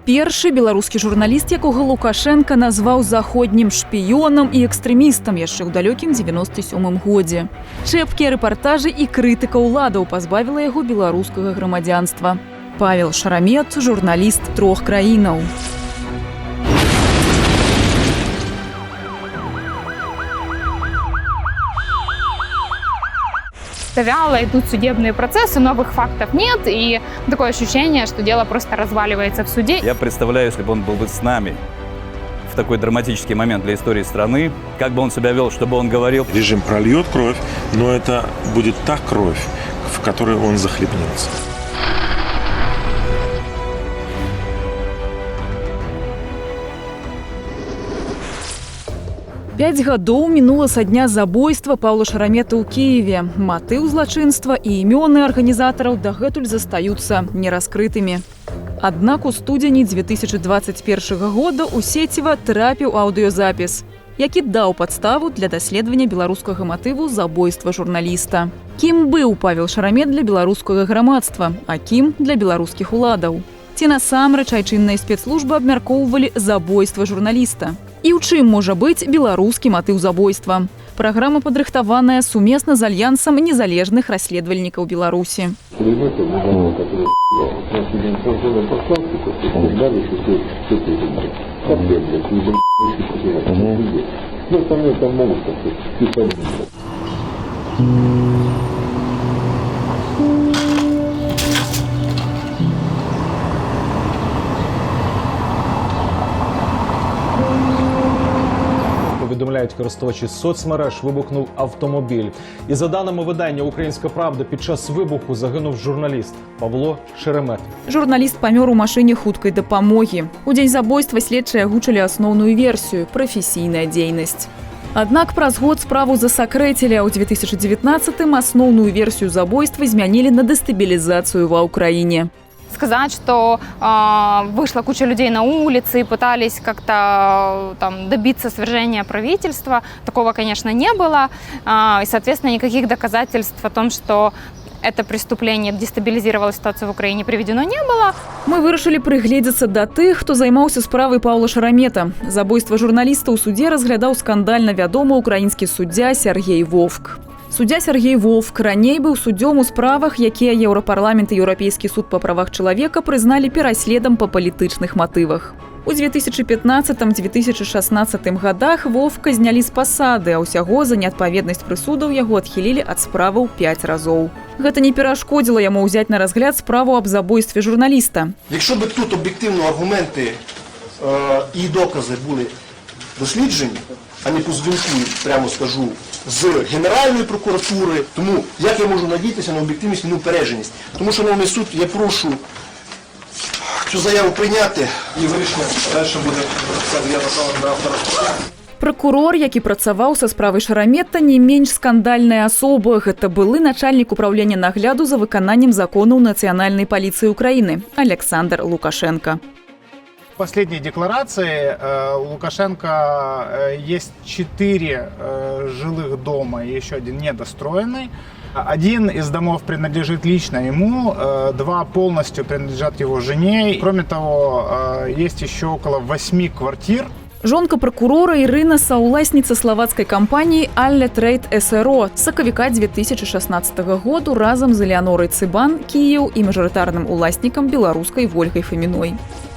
Першы беларускі журналіст, якога Лукашэнка назваў заходнім шпіёнам і экстрэмістам яшчэ ў далёкім 97 годзе. Чэпкія рэпартажы і крытыка ўладаў пазбавіла яго беларускага грамадзянства. Павел Шарамет — журналіст трох краінаў. Вяло идут судебные процессы, новых фактов нет, и такое ощущение, что дело просто разваливается в суде. Я представляю, если бы он был бы с нами в такой драматический момент для истории страны, как бы он себя вел, что бы он говорил. Режим прольет кровь, но это будет та кровь, в которой он захлебнется. 5 гадоў мінула са дня забойства Паўла Шарамета ў Кіеве. Матыў злачынства і імёны арганізатараў дагэтуль застаюцца нераскрытымі. Аднак у студзені 2021 года ў сеціва трапіў аўдыёзапіс, які даў падставу для даследавання беларускага матыву забойства журналіста. Кім быў Павел Шарамет для беларускага грамадства, а кім для беларускіх уладаў? Ці насамрэч айчынныя спецслужбы абмяркоўвалі забойства журналіста? І ў чым можа быць беларускі матыў забойства? Праграма падрыхтаваная сумесна з Альянсам незалежных расследавальнікаў Беларусі. Пулеметы, который ну, остальные там могут, так сказать, писать. Повідомляють користувачі соцмереж, вибухнув автомобіль. І за даними видання «Українська правда», під час вибуху загинув журналіст Павло Шеремет. Журналіст памёр у машыне хуткай дапамогі. У дзень забойства следчыя агучылі асноўную версію — прафесійная дзейнасць. Аднак праз год справу засакрэцілі, а ў 2019 асноўную версію забойства змянілі на дэстабілізацыю ва Ўкраіне. Сказать, что вышла куча людей на улицы и пытались как-то там добиться свержения правительства, такого, конечно, не было. И, соответственно, никаких доказательств о том, что это преступление дестабилизировало ситуацию в Украине, приведено не было. Мы вырашылі прыгледзецца да тых, хто займаўся справай Паўла Шарамета. Забойства журналіста ў судзе разглядаў скандальна вядомы украінскі суддзя Сяргей Вовк. Суддзя Сяргей Вовк раней быў суддзём у справах, якія Еўрапарламент і Еўрапейскі суд па правах чалавека прызналі пераследам па палітычных матывах. У 2015-2016 годах Вовка знялі з пасады, а ўсяго за неадпаведнасць прысудаў яго адхілілі ад справаў 5 разоў. Гэта не перашкодзіла яму ўзяць на разгляд справу аб забойстве журналіста. Якщо би тут об'єктивно аргументи і докази були досліджені, а не по дзвінку, прямо скажу, з Генеральної прокуратури, тому як я можу надіятися на об'єктивність і неупередженість? Тому, шановний суд, я прошу цю заяву прийняти. І вирішення далі буде ця заява на автора. Пракурор, які працаваў са справай Шарамета, не менш скандальная асоба. Гэта былы начальнік упраўлення нагляду за выкананнем законаў нацыянальнай паліцыі Украіны Аляксандр Лукашэнка. В последней декларации Лукашенко есть четыре жилых дома и еще один недостроенный. Один из домов принадлежит лично ему, два полностью принадлежат его жене. Кроме того, есть еще около восьми квартир. Жонка пракурора Ірына — саўласніца славацкай кампаніі Алле Трейд СРО з сакавіка 2016 году разам з Элеанорай Цыбан Кіеў і мажарытарным уласнікам беларускай Вольгай Фаміной.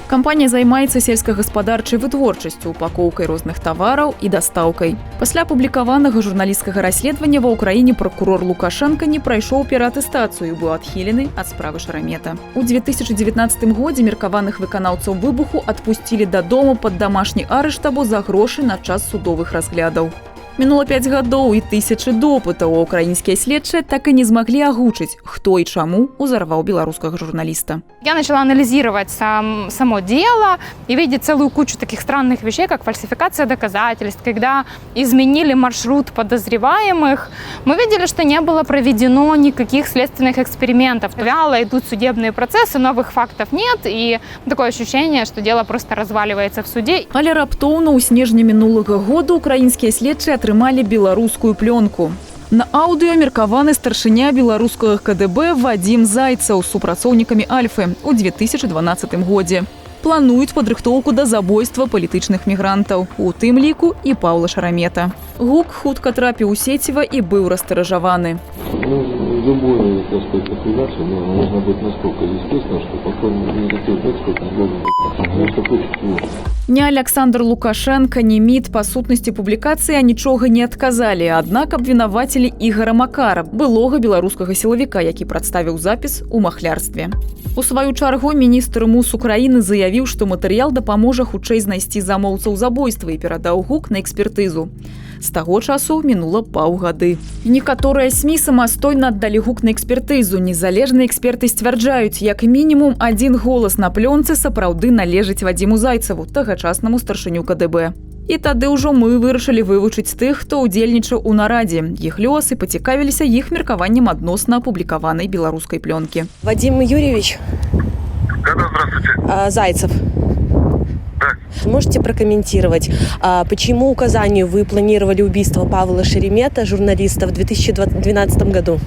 Кампанія займаецца сельскагаспадарчай вытворчасцю, упакоўкай розных тавараў і дастаўкай. Пасля апублікаванага журналісцкага расследавання ва Ўкраіне пракурор Лукашэнка не прайшоў пераатэстацыю і быў адхілены ад справы Шарамета. У 2019 годзе меркаваных выканаўцаў выбуху адпусцілі дадому пад дамашні арышт або за грошы на час судовых разглядаў. Мінула 5 гадоў і тысячы допытаў, а украінскія следчыя так і не змаглі агучыць, хто і чаму узарваў беларускага журналіста. Я начала анализировать само дело и видеть целую кучу таких странных вещей, как фальсификация доказательств, когда изменили маршрут подозреваемых. Мы видели, что не было проведено никаких следственных экспериментов. Вяло идут судебные процессы, новых фактов нет, и такое ощущение, что дело просто разваливается в суде. Але раптоўна ў снежні мінулага года украінскія следчыя атрымалі беларускую плёнку. На аўдыё меркаваны старшыня беларускага КДБ Вадзім Зайцаў з супрацоўнікамі Альфы ў 2012 годзе. плануюць падрыхтоўку да забойства палітычных мігрантаў, у тым ліку і Паўла Шарамета. Гук хутка трапіў у сеціва і быў растыражаваны. Ну, любую, так сказать, ликвидацию нужно быть настолько естественно, что потом никаких эксперт не должен быть. Ну, что хочет его. Ні Аляксандр Лукашэнка, ні МІД па сутнасці публікацыі нічога не адказалі, аднак абвінавацілі Ігара Макара, былога беларускага сілавіка, які прадставіў запіс у махлярстве. У сваю чаргу міністр МУС Украіны заявіў, што матэрыял дапаможа хутчэй знайсці замоўцаў забойства, і перадаў гук на экспертызу. З таго часу мінула паўгады. Некаторыя СМІ самастойна аддалі гук на экспертызу. Незалежныя эксперты сцвярджаюць, як мінімум адзін голас на плёнцы сапраўды належыць Вадзіму Зайцаву, тагачаснаму старшыню КДБ. І тады ўжо мы вырашылі вывучыць тых, хто ўдзельнічаў у нарадзе, іх лёс і пацікавіліся іх меркаваннем адносна апублікаванай беларускай плёнкі. Вадим Юрьевич? Да-да, здравствуйте. Зайцев. Да. Можете прокомментировать, почему указанию вы планировали убийство Павла Шеремета, журналиста, в 2012 году?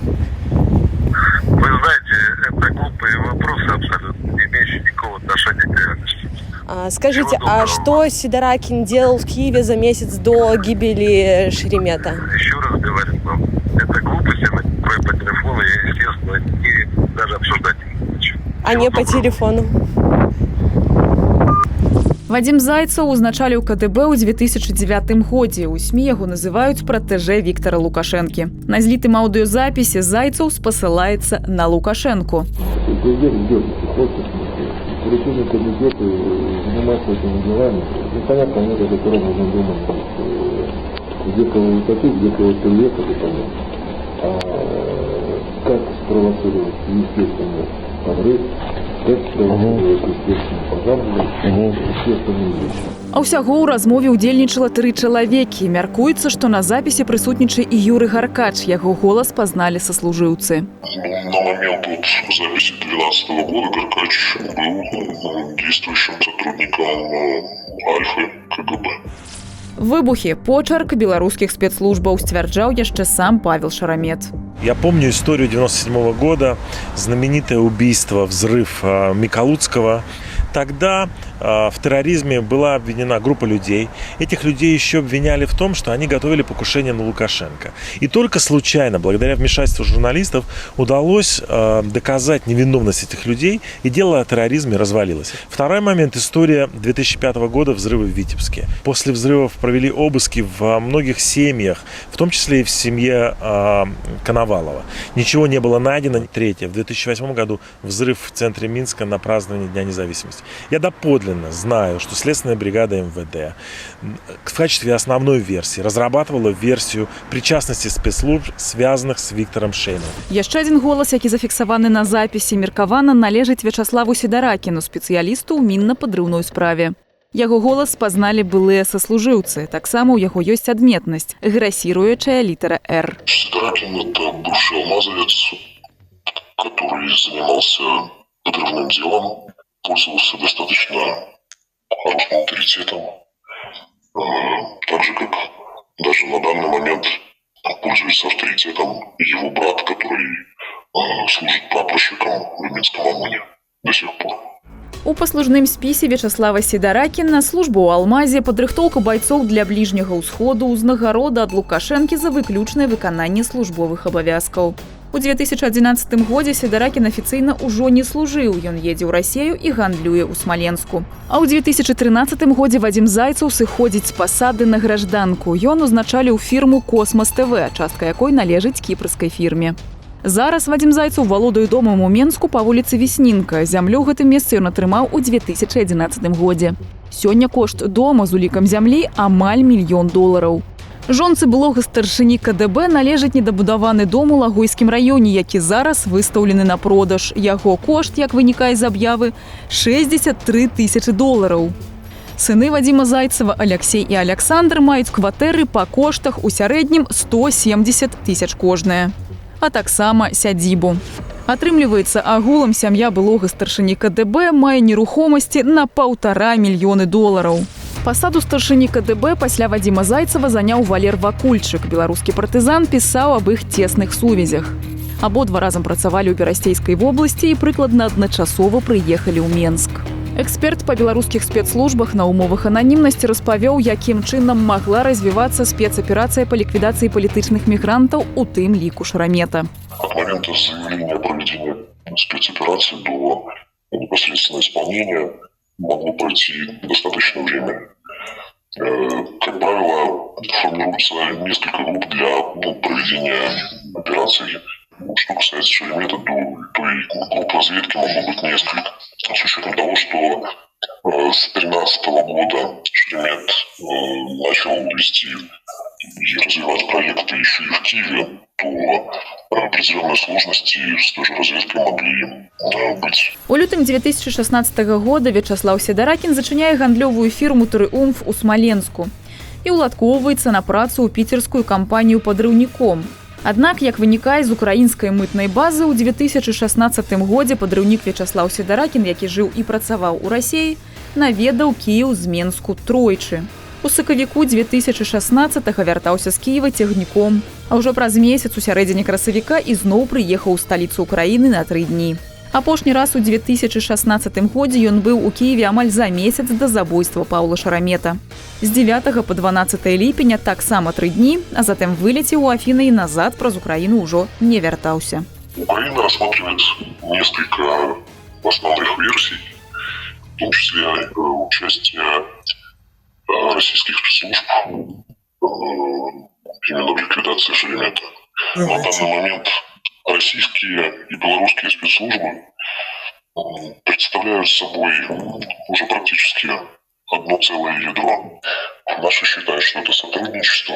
Вы знаете, это глупые вопросы, абсолютно не имеющие никакого отношения к реальности. Скажите, Всего доброго. А что Сидоракин делал в Киеве за месяц до гибели Шеремета? Еще раз говорю вам, это глупости, на которые по телефону я, естественно, не даже обсуждать не хочу. А не по телефону? Вадзім Зайцаў узначаліў КДБ ў 2009 годзе. У СМІ яго называюць пратэжэ Віктара Лукашэнкі. На злітым аўдыёзапісе Зайцаў спасылаецца на Лукашэнку. Президент ждет этих отпусков. Оперативный комитет занимается этими делами. Ну, понятно, они даже образом думали, где кого утопить, где кого переехать, это понятно. А как спровоцировать естественный подрыв, как спровоцировать естественный пожар, естественные вещи. А ўсяго ў размове ўдзельнічала тры чалавекі. Мяркуецца, што на запісе прысутнічае і Юры Гаркач. Яго голас пазналі саслужыўцы. Ну, на момент вот записи 2012 года Гаркач был действующим сотрудником Альфы КГБ. Выбухі — почарк беларускіх спецслужбаў, сцвярджаў яшчэ сам Павел Шарамет. Я помню историю 97 года, знаменитое убийство, взрыв Микалуцкого. Тогда в терроризме была обвинена группа людей. Этих людей еще обвиняли в том, что они готовили покушение на Лукашенко. И только случайно, благодаря вмешательству журналистов, удалось доказать невиновность этих людей, и дело о терроризме развалилось. Второй момент – история 2005 года, взрывы в Витебске. После взрывов провели обыски во многих семьях, в том числе и в семье Коновалова. Ничего не было найдено. Третье. В 2008 году взрыв в центре Минска на праздновании Дня независимости. Я доподлинно знаю, что следственная бригада МВД в качестве основной версии разрабатывала версию причастности спецслужб, связанных с Виктором Шейном. Яшчэ адзін голас, які зафіксаваны на запісе, меркавана, належыць Вячаславу Сідаракіну, спецыялісту ў мінна-падрыўной справе. Яго голас спазналі былыя саслужыўцы. Таксама ў яго ёсць адметнасць — грасіруючая літара «Р». Сидоракин – это бывший алмазовец, который занимался подрывным делом, пользовался достаточно хорошим авторитетом. Так же, как даже на данный момент пользуется авторитетом его брат, который служит прапорщиком в Минском ОМОНе до сих пор. У паслужным спісе Вячаслава Сідаракіна служба ў «Алмазе», падрыхтоўка байцоў для Бліжняга ўсходу, узнагарода ад Лукашэнкі за выключнае выкананне службовых абавязкаў. У 2011 годзе Сідаракін афіцыйна ўжо не служыў, ён едзе ў Расею і гандлюе ў Смаленску. А ў 2013 годзе Вадзім Зайцаў сыходзіць з пасады на гражданку. Ён узначаліў фірму «Космас ТВ», частка якой належыць кіпрскай фірме. Зараз Вадзім Зайцаў валодае домам у Менску па вуліцы Веснінка. Зямлю ў гэтым месцы ён атрымаў у 2011 годзе. Сёння кошт дома з улікам зямлі амаль мільён долараў. Жонцы былога старшыні КДБ належыць недабудаваны дом у Лагойскім раёне, які зараз выстаўлены на продаж. Яго кошт, як вынікае з аб'явы, 63 тысячы долараў. Сыны Вадзіма Зайцава, Аляксей і Аляксандр, маюць кватэры па коштах у сярэднім 170 тысяч кожная, а таксама сядзібу. Атрымліваецца, агулам сям'я былога старшыні КДБ мае нерухомасці на 1,5 мільёны долараў. Пасаду старшыні КДБ пасля Вадзіма Зайцава заняў Валер Вакульчык. Беларускі партызан пісаў аб іх цесных сувязях. Абодва разам працавалі ў Берасцейскай вобласці і прыкладна адначасова прыехалі ў Менск. Эксперт па беларускіх спецслужбах на ўмовах ананімнасці распавёў, якім чынам магла развівацца спецаперацыя па ліквідацыі палітычных мігрантаў, у тым ліку Шарамета. От момента заявления о проведении спецоперации до непосредственно исполнения могло пройти достаточно времени. Как правило, формируется несколько групп для, ну, проведения операций. Что касается Шеремета, то и групп разведки могло быть несколько. С учетом того, что с 2013 года Шеремет начал вести и развивать проекты еще и в Киеве, то определенные сложности с той же разведкой могли быть. У лютым 2016 года Вячаслаў Седаракін зачыняе гандлёвую фірму «Трыумф» у Смаленску і ўладкоўваецца на працу ў піцерскую кампанію падрыўніком. Аднак, як вынікае з украінскай мытнай базы, у 2016 годзе падрыўнік Вячаслаў Седаракін, які жыў і працаваў у Расеі, наведаў Кіеў з Менску тройчы. У сакавіку 2016 вяртаўся з Кіева цягніком, а ўжо праз месяц, у сярэдзіне красавіка, ізноў прыехаў у сталіцу Украіны на 3 дні. Апошні раз у 2016 годзе ён быў у Кіеве амаль за месяц да забойства Паўла Шарамета. З 9 по 12 ліпеня таксама 3 дні, а затым вылецеў у Афіны і назад праз Украіну ўжо не вяртаўся. Украина рассматривает несколько основных версий, в том числе участие российских спецслужб именно в ликвидации Шеремета. На данный момент российские и белорусские спецслужбы представляют собой уже практически одно целое ядро. Наши считают, что это сотрудничество,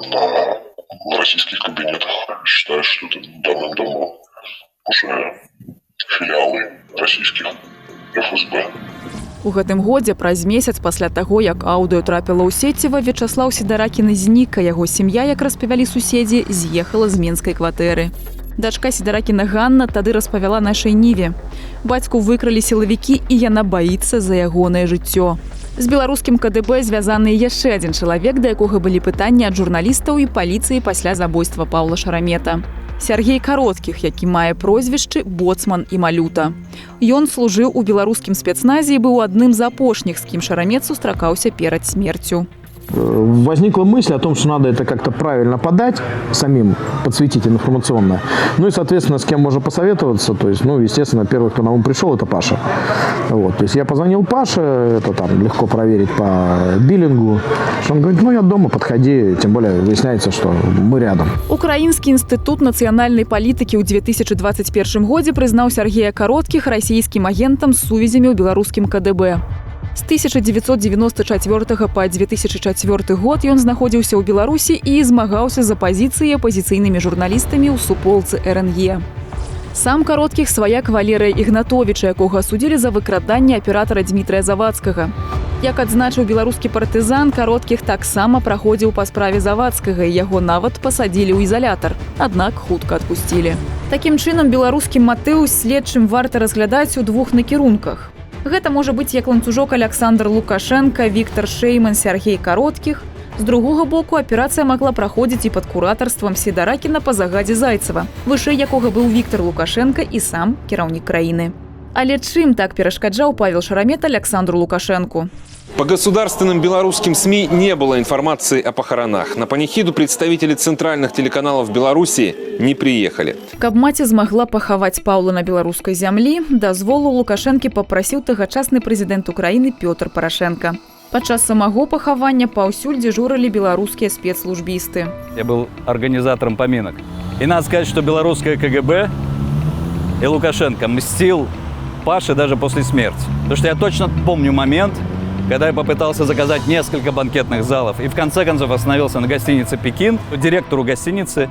на российских кабинетах считают, что это давным-давно уже филиалы российских ФСБ. У гэтым годзе, праз месяц пасля таго, як аўдыо трапіла ў сеціва, Вячаслаў Седаракін знік, а яго сям'я, як распавялі суседзі, з'ехала з менскай кватэры. Дачка Седаракіна Ганна тады распавяла «Нашай Ніве»: бацьку выкралі сілавікі, і яна баіцца за ягонае жыццё. З беларускім КДБ звязаны яшчэ адзін чалавек, да якога былі пытанні ад журналістаў і паліцыі пасля забойства Паўла Шарамета. Сяргей Кароткіх, які мае прозвішчы Боцман і Малюта. Ён служыў у беларускім спецназе і быў адным з апошніх, з кім Шарамет сустракаўся перад смерцю. Возникла мысль о том, что надо это как-то правильно подать, самим подсветить информационно. Ну и, соответственно, с кем можно посоветоваться. То есть, ну, естественно, первый, кто на ум пришел, это Паша. Вот, то есть я позвонил Паше, это там легко проверить по биллингу. Что он говорит: «Ну, я дома, подходи», тем более выясняется, что мы рядом. Украінскі інстытут нацыянальнай палітыкі ў 2021 годзе прызнаў Сяргея Кароткіх расійскім агентам з сувязямі ў беларускім КДБ. З 1994 па 2004 год ён знаходзіўся ў Беларусі і змагаўся з апазіцыяй, апазіцыйнымі журналістамі ў суполцы РНЕ. Сам Кароткіх сваяк Валерыя Ігнатовіча, якога асудзілі за выкраданне аператара Дмітрыя Завадскага. Як адзначыў беларускі «Партызан», Кароткіх таксама праходзіў па справе Завадскага, і яго нават пасадзілі ў ізалятар. Аднак хутка адпусцілі. Такім чынам, беларускі матыў следчым варта разглядаць у двух накірунках. Гэта можа быць як ланцужок Аляксандр Лукашэнка, Віктар Шэйман, Сяргей Кароткіх. З другога боку, аперацыя магла праходзіць і пад куратарствам Седаракіна па загадзе Зайцева, вышэй якога быў Віктар Лукашэнка і сам кіраўнік краіны. Але чым так перашкаджаў Павел Шарамет Аляксандру Лукашэнку? По государственным белорусским СМИ не было информации о похоронах. На панихиду представители центральных телеканалов Беларуси не приехали. Каб маці змагла пахаваць Паўла на беларускай зямлі, дазволу Лукашэнкі папрасіў тагачасны прэзідэнт Украіны Пётр Парашэнка. Падчас самого пахавання паўсюль дзежурылі беларускія спецслужбісты. Я был организатором поминок. И надо сказать, что белорусское КГБ и Лукашенко мстил Паше даже после смерти. Потому что я точно помню момент, когда я попытался заказать несколько банкетных залов и в конце концов остановился на гостинице «Пекин». Директору гостиницы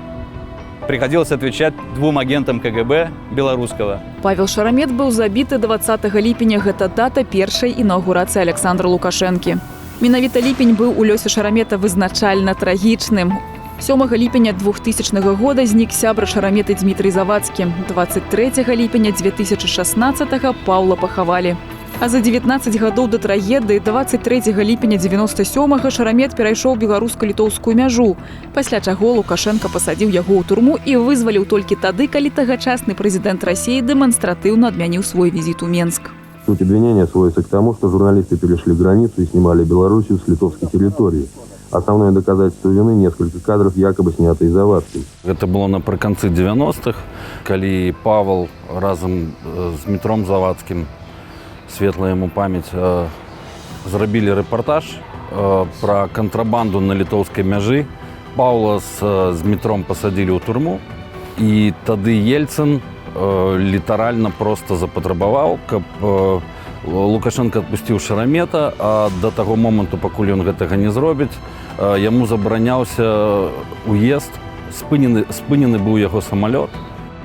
приходилось отвечать двум агентам КГБ белорусского. Павел Шарамет быў забіты 20 ліпеня. Гэта дата першай інаўгурацыі Аляксандра Лукашэнкі. Менавіта ліпень быў у лёсе Шарамета вызначальна трагічным. 7 ліпеня 2000 года знік сябра Шараметы Дмітрый Завадскі. 23 ліпеня 2016 Паўла пахавалі. А за 19 гадоў да трагедыі, 23 ліпеня 97, Шарамет перайшоў беларуска-літоўскую мяжу, пасля чаго Лукашэнка пасадзіў яго ў турму і вызваліў толькі тады, калі тагачасны прэзідэнт Расіі дэманстратыўна адмяніў свой візіт у Менск. Суть обвинения сводится к тому, что журналисты перешли границу и снимали Белоруссию с литовской территории. Основное доказательство вины – несколько кадров, якобы снятые Завадским. Гэта было напрыканцы 90-х, калі Павал разам з Змітром Завадскім, светлая яму памяць, зрабілі рэпартаж пра кантрабанду на літоўскай мяжы. Паўла з Змітром пасадзілі ў турму. І тады Ельцын літаральна проста запатрабаваў, каб Лукашэнка адпусціў Шарамета, а да таго моманту, пакуль ён гэтага не зробіць, яму забараняўся уезд, спынены быў яго самалёт.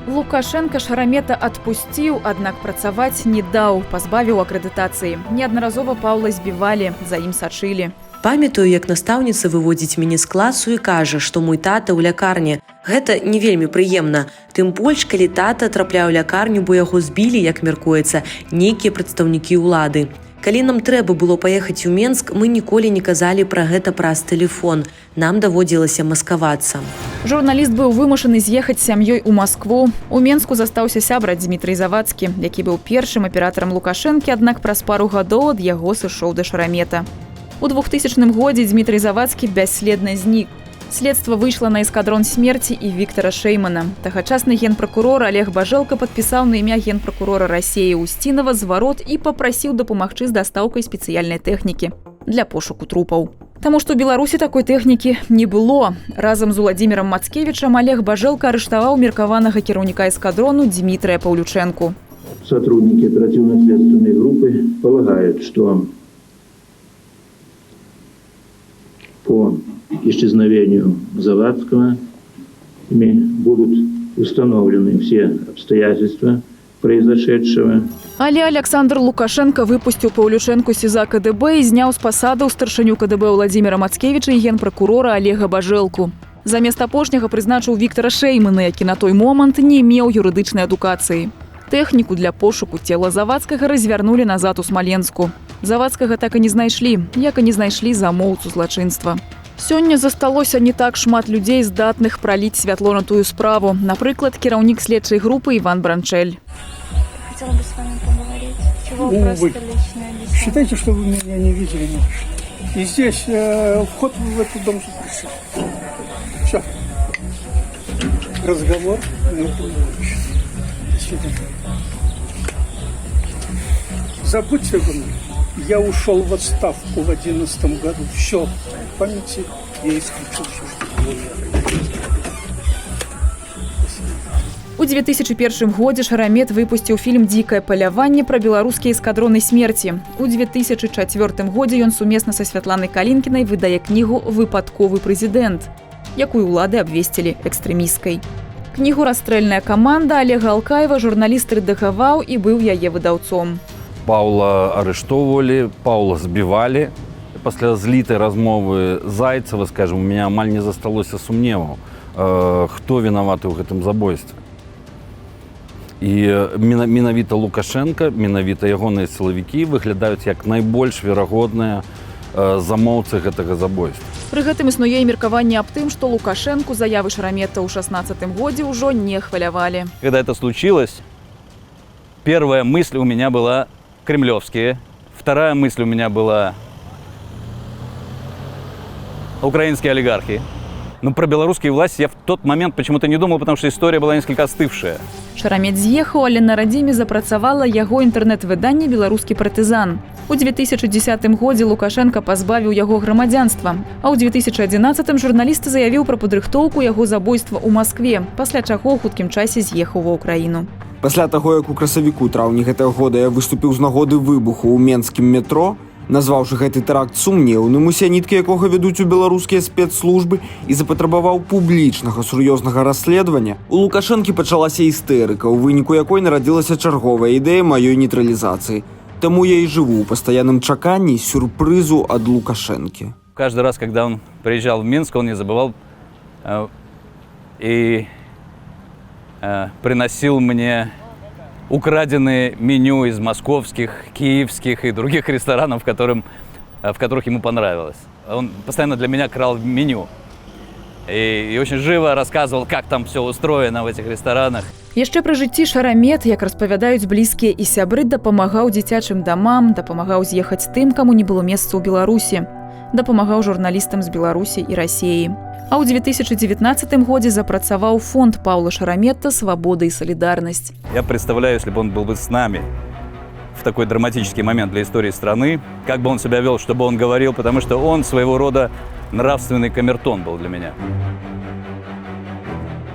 Лукашэнка Шарамета адпусціў, аднак працаваць не даў, пазбавіў акрэдытацыі. Неаднаразова Паўла збівалі, за ім сачылі. Памятаю, як настаўніца выводзіць мяне з класу і кажа, што мой тата ў лякарні. Гэта не вельмі прыемна. Тым больш, калі тата трапляе ў лякарню, бо яго збілі, як мяркуецца, нейкія прадстаўнікі ўлады. Калі нам трэба было паехаць у Менск, мы ніколі не казалі пра гэта праз тэлефон. Нам даводзілася маскавацца. Журналіст быў вымушаны з'ехаць з сям'ёй у Маскву. У Менску застаўся сябра Дзмітрый Завадскі, які быў першым аператарам Лукашэнкі, аднак праз пару гадоў ад яго сышоў да Шарамета. У 2000 годзе Дзмітрый Завадскі бясследна знік. Следства выйшла на эскадрон смерці і Віктара Шэймана. Тагачасны генпракурор Алег Бажэлка падпісаў на імя генпракурора Расеі Усцінава зварот і папрасіў дапамагчы з дастаўкай спецыяльнай тэхнікі для пошуку трупаў. Таму што ў Беларусі такой тэхнікі не было. Разам з Уладзімірам Мацкевічам Алег Бажэлка арыштаваў меркаванага кіраўніка эскадрону Дзмітрыя Паўлючэнку. Сотрудники оперативно-следственной группы полагают, что по исчезновению Завадского ими будут установлены все обстоятельства произошедшего. Але Аляксандр Лукашэнка выпусціў Паўлючэнку з СІЗА КДБ і зняў з пасадаў старшыню КДБ Уладзіміра Мацкевіча і генпракурора Алега Бажэлку. Замест апошняга прызначыў Віктара Шэймана, які на той момант не меў юрыдычнай адукацыі. Тэхніку для пошуку цела Завадскага развярнулі назад у Смаленску. Завадскага так і не знайшлі, як і не знайшлі замоўцу злачынства. Сёння засталося не так шмат людзей, здатных праліць святло на тую справу. Напрыклад, кіраўнік следчай групы Іван Бранчэль. Хотела бы с вами поговорить. Чего Увы. Просто личная беседа. Считайте, что вы меня не видели, не слышали. И здесь вход в этот дом запрещен. Все. Разговор на этом закончен. До свидания. Забудьте обо мне. Я ушел в отставку в 11-м году. Все. В памяти я исключил все, что было. До свидания. У 2001 годзе Шарамет выпусціў фільм «Дзікае паляванне» пра беларускія эскадроны смерці. У 2004 годзе ён сумесна са Святланай Калінкінай выдае кнігу «Выпадковы прэзідэнт», якую ўлады абвесцілі экстрэмісцкай. Кнігу «Расстрэльная каманда» Алега Алкаева журналіст рэдагаваў і быў яе выдаўцом. Паўла арыштоўвалі, Паўла збівалі. Пасля злітай размовы Зайцева, скажем, у меня амаль не засталося сумневаў, хто вінаваты ў гэтым забойстве. І менавіта Лукашэнка, менавіта ягоныя сілавікі выглядаюць як найбольш верагодныя замоўцы гэтага забойства. Пры гэтым існуе і меркаванне аб тым, што Лукашэнку заявы Шарамета ў 16-м годзе ўжо не хвалявалі. Когда это случилось, первая мысль у меня была кремлевские, вторая мысль у меня была украинские олигархи. Но про белорусские власти я в тот момент почему-то не думал, потому что история была несколько остывшая. Шарамет з'ехаў, але на радзіме запрацавала яго інтэрнэт-выданне «Беларускі партызан». У 2010 годзе Лукашэнка пазбавіў яго грамадзянства, а ў 2011 журналіст заявіў пра падрыхтоўку яго забойства ў Маскве, пасля чаго ў хуткім часе з'ехаў ва Украіну. Пасля таго, як у красавіку-траўні гэтага года я выступіў з нагоды выбуху ў менскім метро, назваўшы гэты тэракт сумнеўным, усе ніткі якога вядуць у беларускія спецслужбы, і запатрабаваў публічнага сур'ёзнага расследавання, у Лукашэнкі пачалася істэрыка, у выніку якой нарадзілася чарговая ідэя маёй нейтралізацыі. Таму я і жыву ў пастаянным чаканні сюрпрызу ад Лукашэнкі. Каждый раз, когда он приезжал в Минск, он не забывал и приносил мне украденные меню из московских, киевских и других ресторанов, в которых ему понравилось. Он постоянно для меня крал меню. И очень живо рассказывал, как там все устроено в этих ресторанах. Яшчэ пры жыцці Шарамет, як распавядаюць блізкія і сябры, дапамагаў дзіцячым дамам, дапамагаў з'ехаць тым, каму не было месца ў Беларусі, дапамагаў журналістам з Беларусі і Расеі. А ў 2019 годзе запрацаваў фонд Паўла Шарамета «Свабода і салідарнасць». Я представляю, если бы он был бы с нами в такой драматический момент для истории страны, как бы он себя вел, что бы он говорил, потому что он своего рода нравственный камертон был для меня.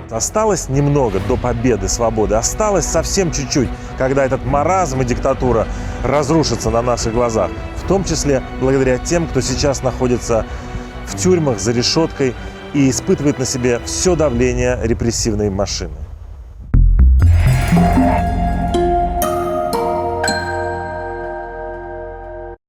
Осталось немного до победы свободы, осталось совсем чуть-чуть, когда этот маразм и диктатура разрушатся на наших глазах, в том числе благодаря тем, кто сейчас находится в тюрьмах за решеткой и испытывает на себе все давление репрессивной машины.